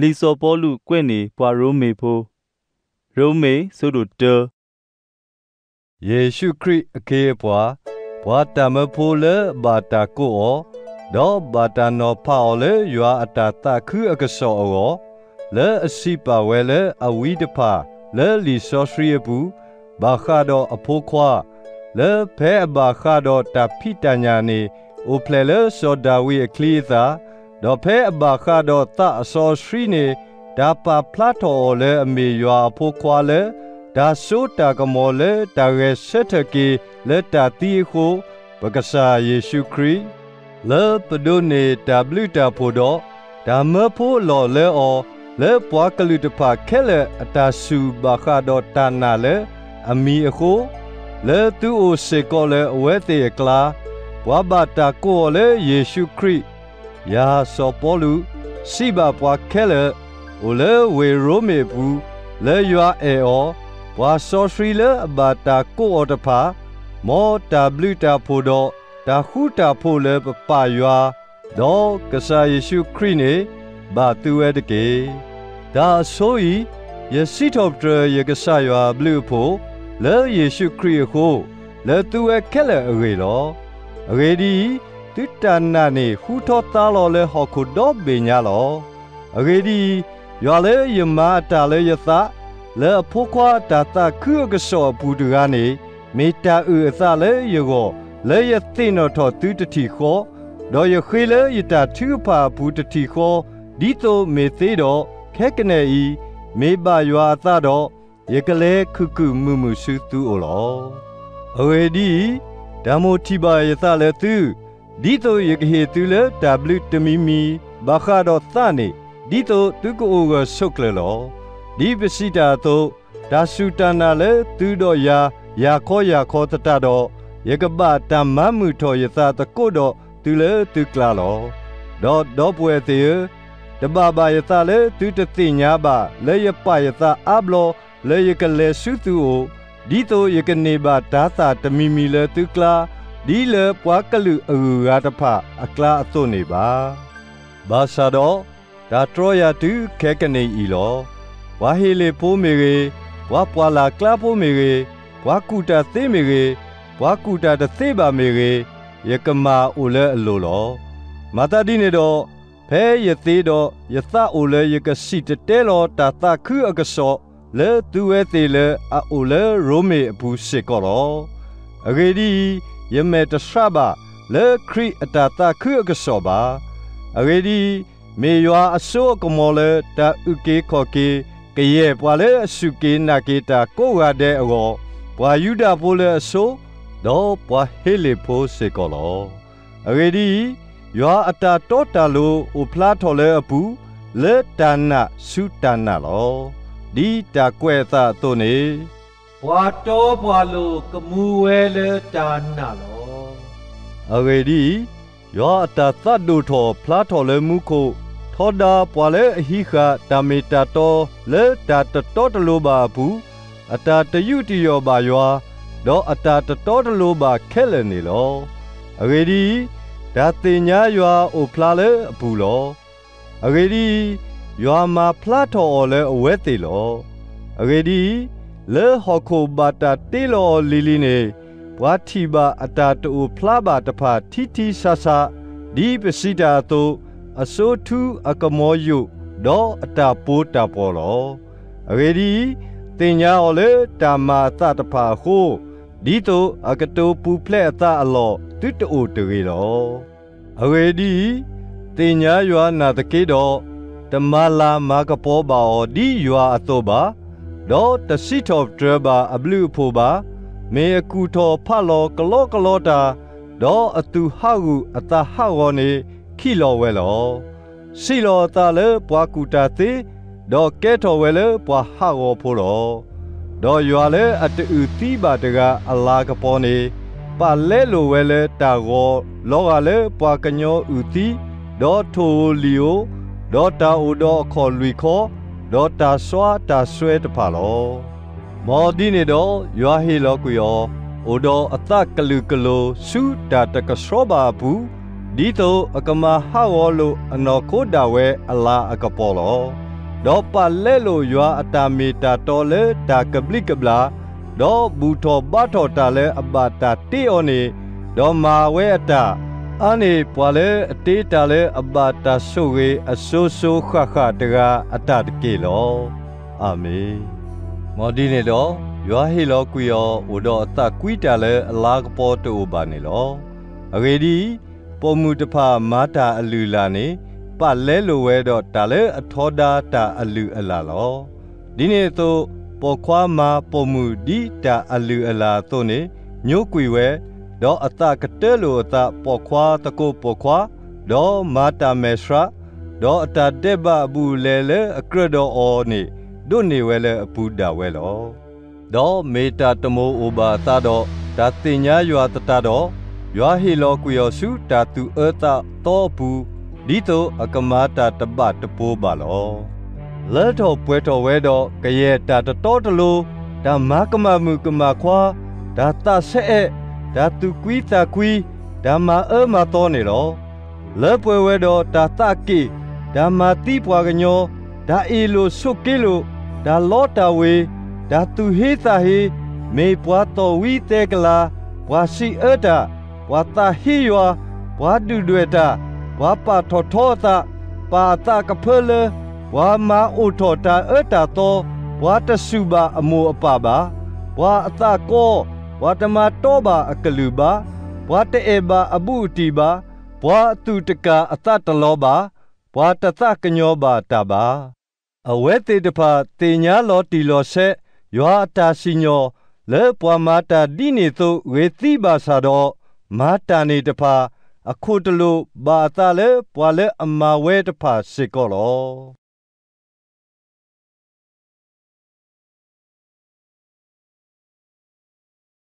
လံာ်စီၤပီလူးကွဲးန့ၢ်ပှၤရိမ့ၤဖိ, ရိမ့ၤ အဆၢဒိၣ်တၢ. ယ့ၣ်ၡူးခရံာ်အခ့အပှၤ, ပှၤတၢ်မၢဖိလၢဘၣ်တၢ်ကိးအီၤ, ဒီးဘၣ်တၢ်နီၤဖးအီၤလၢယွၤအတၢ်သးခုအကစီၣ်အဂီၢ်, လၢအစံးပာ်ဝဲလၢအဝံတဖၣ်လၢလံာ်စီဆှံအပူၤ, ဘၣ်ဃးဒီးအဖိခွါ, လၢဖဲအဘၣ်ဃးဒီးတၢ်ဖံးတၢ်ညၣ်န့ၣ် အိၣ်ဖျဲၣ်လၢစီၤဒၤဝံးအချံအသၣ်, ဒီးဖဲအဘၣ်ဃးဒီးသးအစီအဆှံန့ၣ် တၢ်ပာ်ဖျါထီၣ်အီၤလၢအမ့ၢ်ယွၤအဖိခွါလၢ တၢ်စိတၢ်ကမီၤလၢတၢ်ဂဲၤဆၢထၢၣ်က့ၤလၢတၢ်သံအဃိ, ပကစၢ်ယ့ၣ်ၡူးခရံာ်, လၢပဒိးန့ၢ်တၢ်ဘျုးတၢ်ဖှိၣ်ဒီး တၢ်မၢဖိအလီၢ်လၢအီၤ, လၢပှၤကလုာ်တဖၣ်ခဲလၢာ်အတၢ်စူၢ်ဘၣ်ဃးဒီးတၢ်နာ်လၢအမံၤအဃိ, လၢသုအိၣ်စ့ၢ်ကီးလၢအဝဲသ့ၣ်အကျါ, ပှၤဘၣ်တၢ်ကိးအီၤလၢယ့ၣ်ၡူးခရံာ်, ယၤစီၤပီလူး စံးဘၣ်ပှၤခဲလၢာ် အိၣ်လၢဝ့ၢ်ရိမ့ၤအပူၤ, လၢယွၤအဲၣ်အီၤ, ပှၤစီဆှံလၢအဘၣ်တၢ်ကိးအီၤတဖၣ်, မ်တၢ်ဘျုးတၢ်ဖှိၣ်ဒီး တၢ်ဃူတၢ်ဖိးလၢပပၢ်ယွၤ ဒီးကစၢ်ယ့ၣ်ၡူးခရံာ်န့ၣ် ဘၣ်သုဝဲတက့ၢ်. တၢ်အဆိအံၤ, ယစံးထီၣ်ပတြၢၤယကစၢ်ယွၤအဘျုးအဖှိၣ် လၢယ့ၣ်ၡူးခရံာ်အဃိ, လၢသုဝဲခဲလၢာ်အဂ့ၢ်လီၤ. အဂ့ၢ်ဒ်အံၤ, သုတၢ်နာ်န့ၣ်ဃူထီသါလီၤလၢဟီၣ်ခိၣ်ဒီဘ့ၣ်ညါလီၤ. အဂ့ၢ်ဒ်အံၤ, ယွၤလၢယမၤအတၢ်လၢယသး, လၢအဖိခွါအတၢ်သးခုအကစီၣ်အပူၤတဂၤန့ၣ် မ့ၢ်တၢ်အုၣ်အသးလၢယဂီၢ် လၢယသ့ၣ်နီၣ်ထီၣ်သုတထံၣ်ဃီ, ဒီးယဃ့လၢယတၢ်ထုကဖၣ်အပူၤတထံၣ်ဃီ, ဒ်သိးမ့ၢ်သ့ဒီး, ခဲကနံၣ်အံၤ မ့ၢ်ဘၣ်ယွၤအသးဒီး, ယကလဲၤခုၣ်ခုၣ်မုာ်မုာ်ဆူသုအိၣ်လီၤ. အဂ့ၢ်ဒ်အံၤ, တၢ်မိၣ်ထံၣ်ဘၣ်ယသးလၢသု, ဒ်သိးယကဟ့ၣ်သုလၢတၢ်ဘျုးတမံၤမံၤ ဘၣ်ဃးဒီးသးန့ၣ်, ဒ်သိးသုကအိၣ်ဂၢၢ်ဆိးကျၢၤလီၤ. ဒ်ပစံးတၢ်အသိး, တၢ်စူၢ်တၢ်နာ်လၢသုဒီးယၤ ယၤခီယၤခီသတးဒီး, ယကဘၣ်တၢ်မၤမုာ်ထီၣ်ယသးသကိးဒီးသုလၢသုကျါလီၤ. ဒီးဒီပုၢ်ဝဲၢ်သ့ၣ်ဧၢ, တဘၣ်ဘၣ်ယသးလၢသုတသ့ၣ်ညါဘၣ် လၢယပာ်ယသးအါဘျီ လၢယကလဲၤဆူသုအိၣ်, ဒ်သိးယကန့ၢ်ဘၣ်တၤသၣ်တမံၤမံၤလၢသုကျါ, ဒ်လၢပှၤကလုာ်အဂုၤအဂၤတဖၣ်အကျါအသိးန့ၣ်ဘၣ်. ဘၣ်ဆၣ်ဒီး, တၢ်တြီယၤတုၤခဲကနံၣ်အံၤလီၤ. ပှၤဟ့လ့ၣ်ဖိမ့ၢ်ဂ့ၤ, ပှၤပှၢ်လၢ်ကျါဖိမ့ၢ်ဂ့ၤ, ပှၤကူၣ်တၢ်သ့မ့ၢ်ဂ့ၤ, ပှၤကူၣ်တၢ်တသ့ဘၣ်မ့ၢ်ဂ့ၤ, ယကမၤအိၣ်လၢအလိၤလီၤ. မၤသးဒ်န့ၣ်ဒီး, ဖဲယသ့ဒီးယသးအိၣ်လၢယကစံၣ်တဲၤတဲလီၤတၢ်သးခုအကစီၣ် လၢသုဝဲသ့ၣ်လၢအအိၣ်လၢရိမ့ၤအပူၤစ့ၢ်ကီးလီၤ. အဂ့ၢ်ဒ်အံၤ, ယမဲာ်တဆှးဘၣ်လၢခရံာ်အတၢ်သးခုအကစီၣ်ဘၣ်. အဂ့ၢ်ဒ်အံၤ, မ့ၢ်ယွၤအစိအကမီၤလၢတၢ်အုၣ်က့ၤခီၣ်က့ၤ ကယဲၢ်ပှၤလၢအစူၢ်က့ၤနာ်က့ၤတၢ်ကိးဂၤဒဲးအဂီၢ်, ပှၤယူဒၤဖိလၢအဆိ, ဒီးပှၤဟ့လ့ၣ်ဖိစ့ၢ်ကီးလီၤ. အဂ့ၢ်ဒ်အံၤ, ယွၤအတၢ်တီတၢ်လိၤအိၣ်ဖျါထီၣ်လၢအပူၤ, လၢတၢ်နာ်ဆူတၢ်နာ်လီၤ. ဒ်တၢ်ကွဲးအသးအသိးန့ၣ်, ပှၤတီပှၤလိၤကမူဝဲလၢတၢ်နာ်လီၤ. အဂ့ၢ်ဒ်အံၤ, ယွၤအတၢ်သးဒိၣ်ထီၣ်ဖျါထီၣ်လၢမူခိၣ်, ထီဒါပှၤလၢအဟံးဃာ်တၢ်မ့ၢ်တၢ်တီလၢတၢ်တတီတလိၤဘၣ်အပူၤ, အတၢ်တယူးတယီၣ်ဘၣ်ယွၤ, ဒီးအတၢ်တတီတလိၤဘၣ်ခဲလၢာ်န့ၣ်လီၤ. အဂ့ၢ်ဒ်အံၤ, တၢ်သ့ၣ်ညါယွၤအိၣ်ဖျါလၢအပူၤလီၤ. အဂ့ၢ်ဒ်အံၤ, ယွၤမၤဖျါထီၣ်အီၤလၢအဝဲသ့ၣ်လီၤ. အဂ့ၢ်ဒ်အံၤ, လၢဟီၣ်ခိၣ်ဘၣ်တၢ်တ့လီၤအီၤလံၤလံၤန့ၣ်, ပှၤထံၣ်ဘၣ်အတၢ်တအိၣ်ဖျါဘၣ်တဖၣ်ထံထံဆးဆး, ဒ်ပစံးတၢ်အသိး, အစိထူအကမီၤယိာ်, ဒီးအတၢ်ပီးတၢ်ပီၤလီၤ. အဂ့ၢ်ဒ်အံၤ, သ့ၣ်ညါအီၤလၢတၢ်မၤအသးတဖၣ်အဃိ, ဒ်သိးအကတိၤပူၤဖျဲးအသးအလီၢ် သုတအိၣ်တဂ့ၤလီၤ. အဂ့ၢ်ဒ်အံၤ, သ့ၣ်ညါယွၤနာ်သက့ဒီး, တမၤလၤမၤကပီၤဘၣ်အီၤဒ်ယွၤအသိးဘၣ်, ဒီးတစံးထီၣ်ပတြၢၤဘၣ်အဘျုးအဖှိၣ်ဘၣ်, မ့ၢ်အကူၣ်ထီၣ်ဖးလီၤကလီကလီတၢ်, ဒီးအသူၣ်ဟးဂူာ်အသးဟးဂီၤန့ၣ် ခံးလီၤဝဲလီၤ. စံးလီၤအသးလၢပှၤကူၣ်တၢ်သ့, ဒီးကဲထီၣ်ဝဲလၢပှၤဟးဂီၤဖိလီၤ. ဒီးယွၤလၢအတအုၣ်သံဘၣ်တဂၤအလၤကပီၤန့ၣ်, ပာ်လဲလိာ်ဝဲလၢတၢ်ဂီၤလီၤဂာ်လၢပှၤကညီအုၣ်သံ, ဒီးထိၣ်ဧိၤလံာ်ဧိၤ, ဒီးတၢ်အိၣ်ဒီးအခီၣ်လွံၢ်ခီ, ဒီးတၢ်စွါတၢ်စွဲတဖၣ်လီၤ. မ်ဒ်န့ၣ်ဒီး, ယွၤဟ့ၣ်လီၤကွံာ်အီၤ, အိၣ်ဒီးအသးကလုာ်ကလိၤဆူတၢ်တကဆှီဘၣ်အပူၤ, ဒ်သိးအကမၤဟးဂီၤလိာ်အနီၢ်ခိဒၣ်ဝဲအလၤအကပီၤလီၤ. ဒီးပာ်လဲလိာ်ယွၤအတၢ်မ့ၢ်တၢ်တီလၢတၢ်ကဘျံးကဘျၣ်, ဒီးဘူၣ်ထီၣ်ဘါထီၣ်တၢ်လၢအဘၣ်တၢ်တ့အီၤန့ၣ်, ဒီးမၤဝဲအတၢ်, အါန့ၢ်ပှၤလၢအတ့တၢ်လၢအဘၣ်တၢ်ဆိၣ်ဂ့ၤအစိၤစိၤဃၣ်ဃၣ်တဂၤအတၢ်တက့ၢ်လီၤ. အၤမ့ၣ်. မ်ဒ်န့ၣ်ဒီး, ယွၤဟ့ၣ်လီၤကွံာ်အီၤအိၣ်ဒီးအသးကွံတၢ်လၢအလၤကပီၤတအိၣ်ဘၣ်န့ၣ်လီၤ. အဂ့ၢ်ဒ်အံၤ, ပိာ်မုၣ်တဖၣ်မၤတၢ်အလုၢ်အလၢ်န့ၣ်, ပာ်လဲလိာ်ဝဲဒီးတၢ်လၢအထီဒါတၢ်အလုၢ်အလၢ်လီၤ. ဒ်န့ၣ်အသိး, ပိာ်ခွါမၤပိာ်မုၣ်ဒ်တၢ်အလုၢ်အလၢ်အသိးန့ၣ်, ညိကွံာ်ဝဲ, ဒီးအသးကတၢလိာ်အသးပိာ်ခွါသကိးပိာ်ခွါ, ဒီးမၤတၢ်မဲာ်ဆှး, ဒီးအတၢ်ဒဲးဘးအဘူးအလဲလၢအကြၢးဒီးအီၤန့ၣ်, ဒိးန့ၢ်ဝဲလၢအပူၤဒၣ်ဝဲလီၤ. ဒီးမ့ၢ်တၢ်တမိၣ်အိၣ်ဘၣ်အသးဒီး, တၢ်သ့ၣ်ညါယွၤသတးဒီး, ယွၤဟ့ၣ်လီၤကွံာ်အီၤဆူတၢ်သူၣ်အၢသးသီအပူၤ, ဒ်သိးအကမၤတၢ်တဘၣ်တပိၤဘၣ်လီၤ. လၢထီၣ်ပှဲၤထီၣ်ဝဲဒီးကယဲၢ်တၢ်တတီတလိၤ, တၢ်မၤကမၣ်မုၣ်ကမၣ်ခွါ, တၢ်သးဆၢအဲၣ်, တၢ်သူၣ်ကွံသးကွံ, တၢ်မၤအၢမၤသီန့ၣ်လီၤ. လၢပှဲၤဝဲဒီးတၢ်သးက့ၣ်, တၢ်မၤသံပှၤကညီ, တၢ်အ့ၣ်လိာ်ဆိးက့လိာ်, တၢ်လီတၢ်ဝ့ၤ, တၢ်သူၣ်ဟ့သးဟ့, မ့ၢ်ပှၤသီၣ်ဝံသဲကလၤ, ပှၤစံးအၢတၢ်, ပှၤသးဟ့ယွၤ, ပှၤဒုၣ်ဒွဲၣ်တၢ်, ပှၤပာ်ထီၣ်ထီအသး, ပာ်အသးကဖၢလၢ, ပှၤမၤအိၣ်ထီၣ်တၢ်အၢတၢ်သီ, ပှၤတစူၢ်ဘၣ်အမိၢ်အပၢ်ဘၣ်, ပှၤအသးကီ, ပှၤတမၤတီဘၣ်အကလုၢ်ဘၣ်, ပှၤတအဲၣ်ဘၣ်အဘူးအတံၢ်ဘၣ်, ပှၤအသူၣ်တကၢ်အသးတလီၤဘၣ်, ပှၤတသးကညီၤဘၣ်တၢ်ဘၣ်. အဝဲသ့ၣ်တဖၣ်သ့ၣ်ညါလီၤတံၢ်လီၤဆဲး ယွၤအတၢ်စံၣ်ညီၣ်, လၢပှၤမၤတၢ်ဒ်န့ၣ်သိးဂ့ၤသံဘၣ်ဆၣ်ဒီး, မၤတၢ်န့ၣ်တဖၣ် အခိၣ်တလိာ်ဘၣ်အသးလၢပှၤလၢအမၤဝဲတဖၣ်စ့ၢ်ကီးလီၤ.